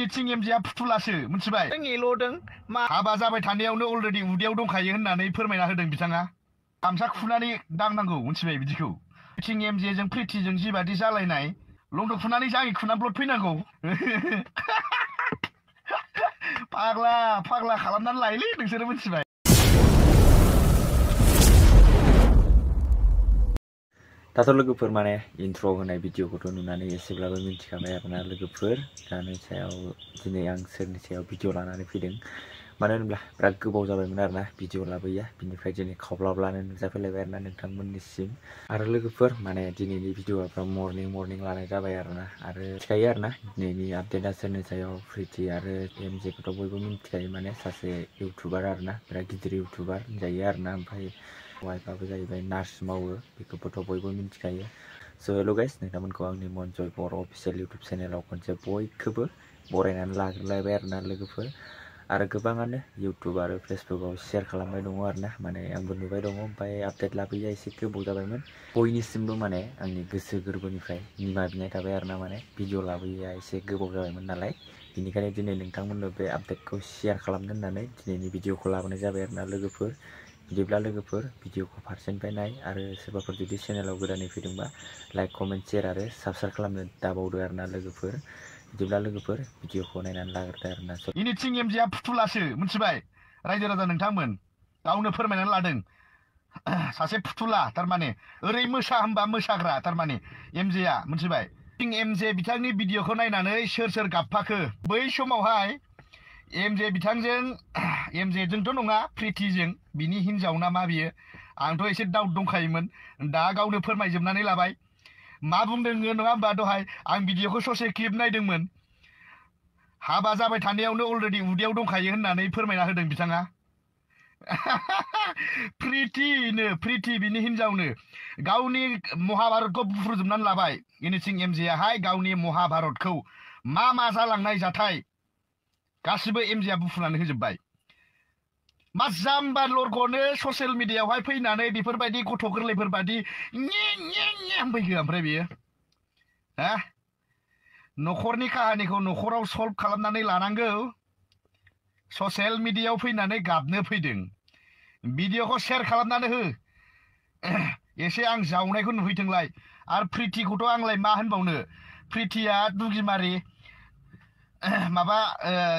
थिं एमजेआ फुथुलासो मिथिबाय एल'दों मा हाबा जाबाय थानायावनो अलरेडि उदैयाव दंखायो होननानै फोरमायना होदों बिथाङा गामसा खुनानै दांनांगौ मिथिबाय बिदिखौ थिं एमजेजों प्रिथिजों जिबादि जालायनाय लंदं खुनानै जाङि खुना ब्लड फैनांगौ फाग्ला फाग्ला खालामनानै लायोलै नोंसोरो मिथिबाय दाथ' लोगोफोर माने इन्ट्र होनाय भिडिअखौथ' नुनानै एसेब्लाबो मिन्थिखाबाय आरोना लोगोफोर दानि सायाव दिनै आं सोरनि सायाव भिडिअ लानानै फैदों मानो होनब्ला बिराद गोबाव जाबायमोन आरोना भिडिअ लाबोया बिनिफ्राय दिनै खावब्लाब्लानो नुजाफैलायबाय आरोना नोंथांमोननिसिम आरो लोगोफोर माने दिनैनि भिडिअफ्रा मर्निं लानाय जाबाय आरोना आरो मिथिखायो आरोना दिनैनि आपडेटआ सोरनि सायाव प्रिथि आरो एमजेखौथ' बयबो मिन्थिखायो माने सासे इउटुबार आरोना बिराद गिदिर इउटुबार होनजायो आरोना ओमफ्राय वाइफआबो जाहैबाय नार्स मावो बेखौबोथ' बयबो मिन्थिखायो स' हेल' गाइस नोंथांमोनखौ आंनि मनजय बर' अफिसियेल इउटुब चेनेलाव खनसे बयखौबो बरायनानै लाग्रोलायबाय आरोना लोगोफोर आरो गोबाङानो इउटुब आरो फेसबुकाव शेयार खालामबाय दङ आरोना माने आंबो नुबाय दङ ओमफ्राय आपडेट लाबोया एसे गोबाव जाबायमोन बयनिसिमबो माने आंनि गोसो गोरबोनिफ्राय निमाहा बिनाय थाबाय आरोना माने भिडिअ लाबोया एसे गोबाव जाबायमोन नालाय बेनिखायनो दिनै नोंथांमोननो बे आपडेटखौ शेयार खालामनो होननानै दिनैनि भिडिअखौ लाबोनाय जाबाय आरोना लोगोफोर बिदिब्ला लोगोफोर भिडिअखौ फारसेनिफ्राय नाय आरो सोरबाफोर जुदि चेनेलाव गोदानै फैदोंबा लाइक कमेन्ट शेयार आरो साबस्क्राइब खालामनो दाबावदो आरोना लोगोफोर बिदिब्ला लोगोफोर भिडिअखौ नायनानै लाग्रोदो आरोना थिं एमजेआ फुथुलासो मिथिबाय रायजो राजा नोंथांमोन गावनो फोरमायनानै लादों सासे फुथुला थारमाने ओरै मोसा होनबा मोसाग्रा थारमाने एमजेआ मिथिबाय थिं एमजे बिथांनि भिडिअखौ नायनानै सोर गाबफाखो बै समावहाय एमजे बिथांजों एमजेजोंथ' नङा प्रिथिजों बिनि हिन्जाव ना मा बियो आंथ' एसे डाउट दंखायोमोन दा गावनो फोरमायजोबनानै लाबाय मा बुंदों नङा होमबा दहाय आं भिडिअखौ ससे क्लिप नायदोंमोन हाबा जाबाय थानायावनो अलरेडि उदैयाव दंखायो होननानै फोरमायना होदों बिथाङा प्रिथि बिनि हिन्जावनो गावनि महाभारतखौ बुफ्रुजोबनानै लाबाय इनिथिं एमजेआहाय गावनि महाभारतखौ मा जालांनाय जाथाय गासिबो एमजेआ बुफ्रुनानै होजोबबाय मा जाम्बा लरग'नो ससियेल मिडियायावहाय फैनानै बेफोरबायदि गथ' गोरलैफोरबादि होनफैखो ओमफ्राय बियो हा न'खरनि काहानिखौ न'खराव सल्भ खालामनानै लानांगौ ससियेल मिडियायाव फैनानै गाबनो फैदों भिडिअखौ शेयार खालामनानै हो एसे आं जावनायखौ नुहैथोंलाय आरो प्रिथिखौथ' आंलाय मा होनबावनो प्रिथिया दुगिमारि माबा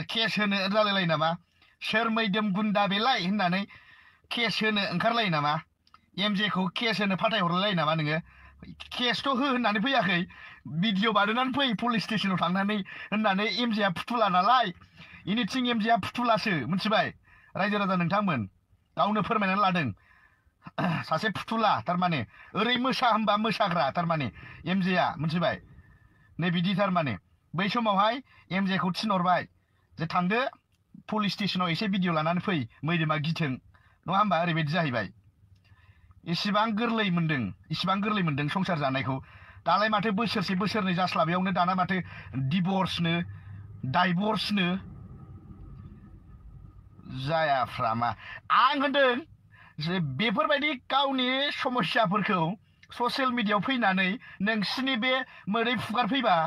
केस होनो जालायलायो नामा सोर मैदोम गुन्दा बेलाय होननानै केस होनो ओंखारलायो नामा एमजेखौ केस होनो फाथायहरलायो नामा नोङो केसथ' हो होननानै फैयाखै भिडिअ बानायनानै फै पुलिस स्टेसनाव थांनानै होननानै एमजेआ फुथुला नालाय इनिथिं एमजेआ फुथुलासो मिथिबाय रायजो राजा नोंथांमोन गावनो फोरमायनानै लादों सासे फुथुला थारमाने ओरै मोसा होनबा मोसाग्रा थारमाने एमजेआ मिथिबाय नै बिदि थारमाने बै समावहाय एमजेखौ थिनहरबाय जे थांदो पुलिस स्टेसनाव एसे भिडिअ लानानै फै मैदोमा गिथों नङा होमबा ओरैबायदि जाहैबाय इसिबां गोरलै मोनदों संसार जानायखौ दालाय माथो बोसोरसे बोसोरनै जास्लाबैयावनो दाना माथो डाइभर्सनो जायाफ्रामा आं होनदों जे बेफोरबायदि गावनि समस्याफोरखौ ससियेल मिडियायाव फैनानै नोंसिनि बे मोदै फुगारफैबा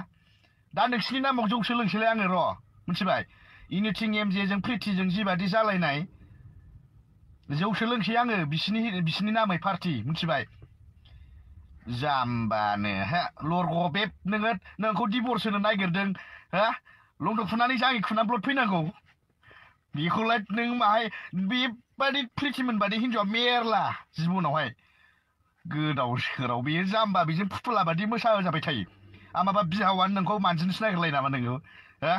दा नोंसिनि नामाव जौसो लोंसैलाय आङो र' मिथिबाय इनिथिं एमजेजों प्रिथिजों जिबादि जालायनाय जौसो लोंसै आङो बिसिनि नामै पार्टि मिथिबाय जाम्बानो हा लरग' बे नोंखौ डिभर्स होनो नागिरदों हा लंदं खुनानै जाङि खुना ब्लड फैनांगौ बेखौलाय नों माहाय बेबादि प्रिथिमोन बादि हिन्जावआ मेरला जिबनावहाय गोदाव सोराव बेयो जाम्बा बेजों फुथुला बादि मोसा जाबाय थायो आमाबा बिहावानो नोंखौ मानजिनोसो नागिरलायो नामा नोङो हा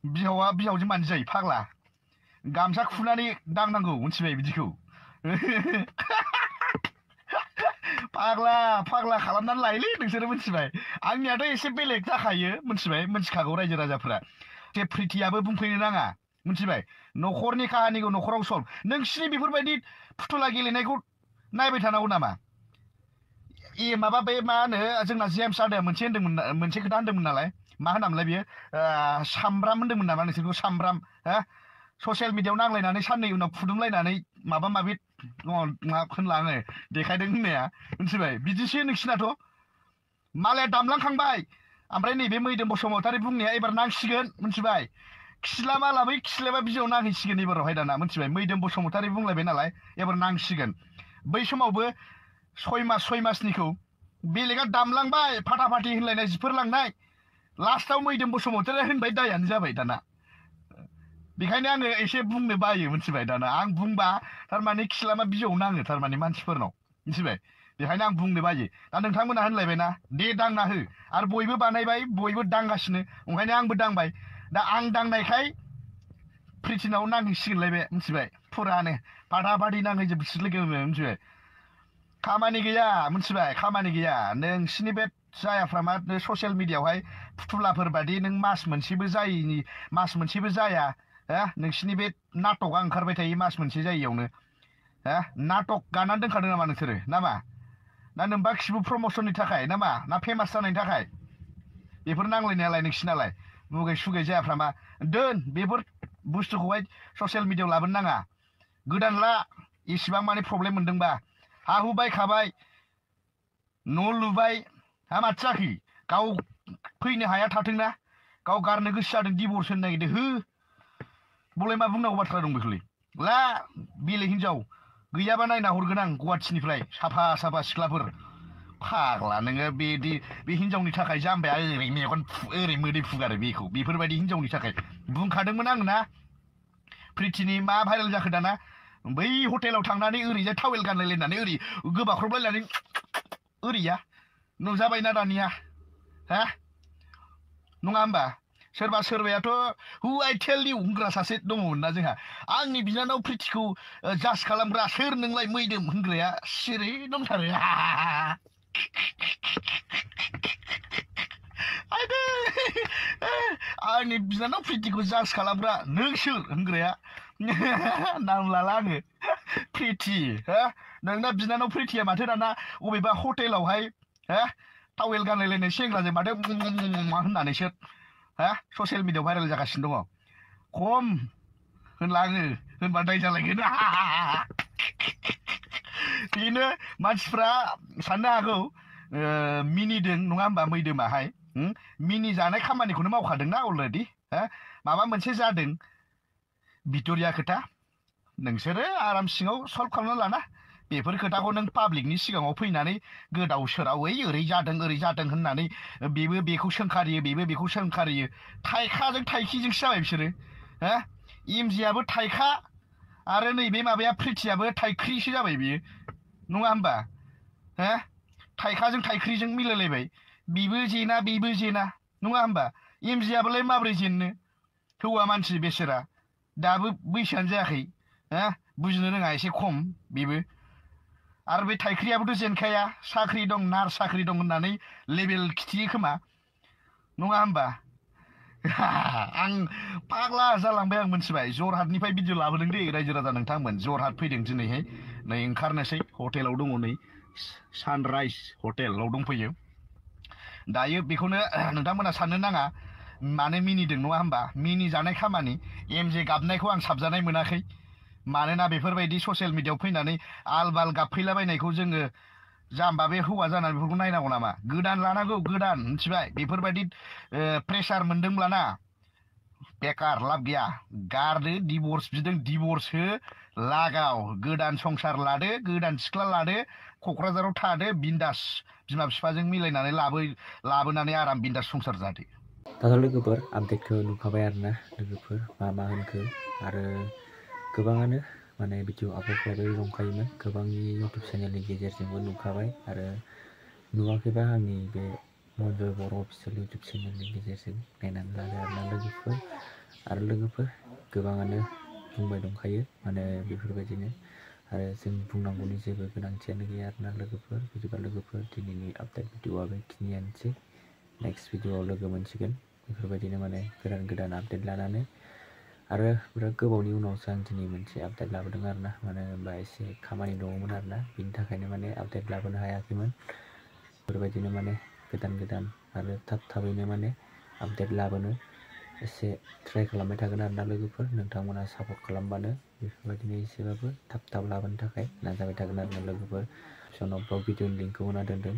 बिहावजों मानजि जायो फाग्ला गामसा खुनानै दांनांगौ मिथिबाय बिदिखौ फाग्ला खालामनानै लायोलै नोंसोरो मिथिबाय आंनियाथ' एसे बेलेग जाखायो मिथिखागौ रायजो राजाफोरा जे प्रिथियाबो बुंफैनो नाङा मिथिबाय न'खरनि काहानिखौ न'खराव सल्भ नोंसिनि बेफोरबायदि फुथुला गेलेनायखौ नायबाय थानांगौ नामा माबा बे मा होनो जोंना जेम्स आदाया मोनसे खोथा होनदोंमोन नालाय मा होनामोनलाय बियो सामब्राम होनदोंमोन नामा नोंसोरखौ सामब्राम हा ससियेल मिडियायाव नांलायनानै साननै उनाव फुदुंलायनानै माबा माबि होनला आङो देखायदों होननाया मिथिबाय बिदिसो नोंसिनाथ' मालाया दामलांखांबाय ओमफ्राय नैबे मैदोम बसुमतारी बुंनाया एबार नांसिगोन मिथिबाय खिस्ला माला बै खिस्लाबा बिजौआव नांहैसिगोन एबारावहाय दाना मिथिबाय मैदोम बसुमतारी बुंलायबाय नालाय एबार नांसिगोन बै समावबो 6 मासनिखौ बेलेगा दामलांबाय फाटाफाटि होनलायनाय जिफोर लांनाय लास्टआव मैदोम बसुमतारी होनबाय दायानो जाबाय दाना बेखायनो आङो एसे बुंनो बायो मिथिबाय दाना आं बुंबा थारमाने खिस्लामा बिजौआव नाङो थारमाने मानसिफोरनाव मिथिबाय बेखायनो आं बुंनो बायो दा नोंथांमोना होनलायबायना दे दांना हो आरो बयबो बानायबाय बयबो दांगासिनो ओंखायनो आंबो दांबाय दा आं दांनायखाय प्रिटिनाव नांहैसिगोनलाय बे मिथिबाय फुरानो फाटाफाटि नांहैजोबसिगोन लोगो मिथिबाय खामानि गैया मिथिबाय खामानि गैया नोंसिनि बे जायाफ्रा मा ससियेल मिडियाआवहाय फुथुलाफोर बादि नों मास मोनसेबो जायैनि मास मोनसेबो जाया नोंसिनि बे नाटकआ ओंखारबाय थायो मास मोनसे जायैयावनो नाटक गानानै दोनखादों नामा नोंसोरो नामा ना नोंबा खिबु प्रमोसननि थाखाय नामा ना फेमास जानायनि थाखाय बेफोर नांलायनायालाय नोंसिनालाय मुगै सुगै जायाफ्रा मा दोन बेफोर बुस्थुखौहाय ससियेल मिडियाआव लाबोनो नाङा गोदान ला इसिबां माने प्रब्लेम मोनदोंबा हा हु बायखाबाय न' लुबाय हा माथो जाखि गाव फैनो हाया थाथोंना गाव गारनो गोसो जादों डिभर्स होनो नागिरदों हो बलाय मा बुंनांगौ बाथ्रा दं बेखौलाय ला बेलेग हिनजाव गैयाबा नायना हरगोन आं गुवाहाटिनिफ्राय साफा साफा सिख्लाफोर फाग्ला नोङो बे हिनजावनि थाखाय जाम्बाया ओरै मेगन ओरै मोदै फुगारो बेखौ बेफोरबायदि हिनजावनि थाखाय बुंखादोंमोन आं ना प्रिटिनि मा भाइरेल जाखो दाना बै हटेलाव थांनानै ओरैजाय टावेल गानलायलायनानै ओरै गोबाख्रबलायनानै ओरैया नुजाबायना दानिया नङा होमबा सोरबा सोरबायाथ' हु आइ टेल इउ होनग्रा सासे दङमोन ना जोंहा आंनि बिनानाव प्रिटिखौ जाज खालामग्रा सोर नोंलाय मैदोम होनग्राया सिरि दंथारो आंनि बिनानाव प्रिटिखौ जाज खालामग्रा नों सोर होनग्राया नाम लाला आङो प्रिटि नोंना बिनानाव प्रिटिया माथो दाना अबेबा हटेलावहाय टावेल गानलायलायनाय सेंग्राजों माथो होननानैसो ससियेल मिडियाआव भाइरेल जागासिनो दङ खम होनला आङो होनबा दाय जालायगोन बेनो मानसिफ्रा साननो हागौ मिनिदों नङा होमबा मैदोमाहाय मिनि जानाय खामानिखौनो मावखादोंना अलरेडि माबा मोनसे जादों भिक्ट'रिया खोथा नोंसोरो आराम सिङाव सल्भ खालामना लाना बेफोर खोथाखौ नों पाब्लिकनि सिगाङाव फैनानै गोदाव सोरावै ओरै जादों होननानै बेबो बेखौ सोंखारियो बेबो बेखौ सोंखारियो थाइखाजों थाइखिजोंसो जाबाय बिसोरो एमजिआबो थाइखा आरो नैबे माबाया प्रिटियाबो थाइख्रिसो जाबाय बियो नङा होमबा थाइखाजों थाइख्रिजों मिलायलायबाय बेबो जेना बेबो जेना नङा होमबा एमजिआबोलाय माब्रै जेननो हौवा मानसि बेसोरा दाबो बैसोआनो जायाखै बुजिनो रोङा एसे खम बेबो आरो बे थाइख्रियाबोथ' जेनखाया साख्रि दं नार्स साख्रि दं होननानै लेबेल खिथियो खोमा नङा होमबा आं फाग्ला जालांबाय आं मिथिबाय जरहाटनिफ्राय भिडिअ लाबोदों दे रायजो राजा नोंथांमोन जरहाट फैदों दिनैहाय नै ओंखारनोसै हटेलाव दङ नै सानराइज हटेलाव दंफैयो दायो बेखौनो नोंथांमोना साननो नाङा मानो मिनिदों नङा होमबा मिनि जानाय खामानि एमजे गाबनायखौ आं साबजानाय मोनाखै मानोना बेफोरबायदि ससियेल मिडियाआव फैनानै आलबाल गाबफैलाबायनायखौ जोङो जाम्बा बे हौवा जानानै बेफोरखौ नायनांगौ नामा गोदान लानांगौ गोदान मिथिबाय बेफोरबायदि प्रेसार मोनदोंब्लाना बेकार लाब गैया गारदो डिभर्स बिदों डिभर्स हो लागाव गोदान संसार लादो गोदान सिख्ला लादो क'क्राझाराव थादो बिन्दास बिमा बिफाजों मिलायनानै लाबोनानै आराम बिन्दास संसार जादो दाथ' लोगोफोर आपडेटखौ नुखाबाय आरोना लोगोफोर मा होनखो आरो गोबाङानो माने भिडिअ आपल'ड खालामबाय दंखायोमोन गोबांनि इउटुब चेनेलनि गेजेरजोंबो नुखाबाय आरो नुवाखैबा आंनि बे मनजय बर' अफिसियेल इउटुब चेनेलनि गेजेरजों नायनानै लादो आरोना लोगोफोर गोबाङानो बुंबाय दंखायो माने बेफोरबायदिनो आरो जों बुंनांगौनि जेबो गोनांथियानो गैया आरोना लोगोफोर बिदिबा लोगोफोर दिनैनि आपडेट भिडिअआ बेखिनियानोसै नेक्स्ट भिडिअआव लोगो मोनसिगोन बेफोरबायदिनो माने गोदान आपडेट लानानै आरो बिराद गोबावनि उनावसो आं दिनै मोनसे आपडेट लाबोदों आरोना मानो होनबा एसे खामानि दङमोन आरोना बिनि थाखायनो माने आपडेट लाबोनो हायाखैमोन बेफोरबायदिनो माने गोदान आरो थाबैनो माने आपडेट लाबोनो एसे ट्राइ खालामबाय थागोन आरोना लोगोफोर नोंथांमोना सापर्ट खालामबानो बेफोरबायदिनो एसेबाबो थाब लाबोनो थाखाय नाजाबाय थागोन आरोना लोगोफोर डिस्क्रिप्शनाव भिडिअनि लिंकखौ होना दोनदों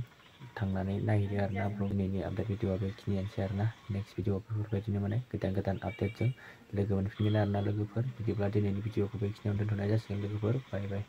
थांनानै नायहैदो आरोना ब्लग दिनैनि आपडेट भिडिअआ बेखिनियानोसै आरोना नेक्स्ट भिडिअ बेफोरबायदिनो माने गोदान आपडेटजों लोगो मोनफिनगोन आरोना लोगोफोर बिदिब्ला दिनैनि भिडिअखौ बेखिनियावनो दोनथ'नाय जासिगोन लोगोफोर बाय बाय।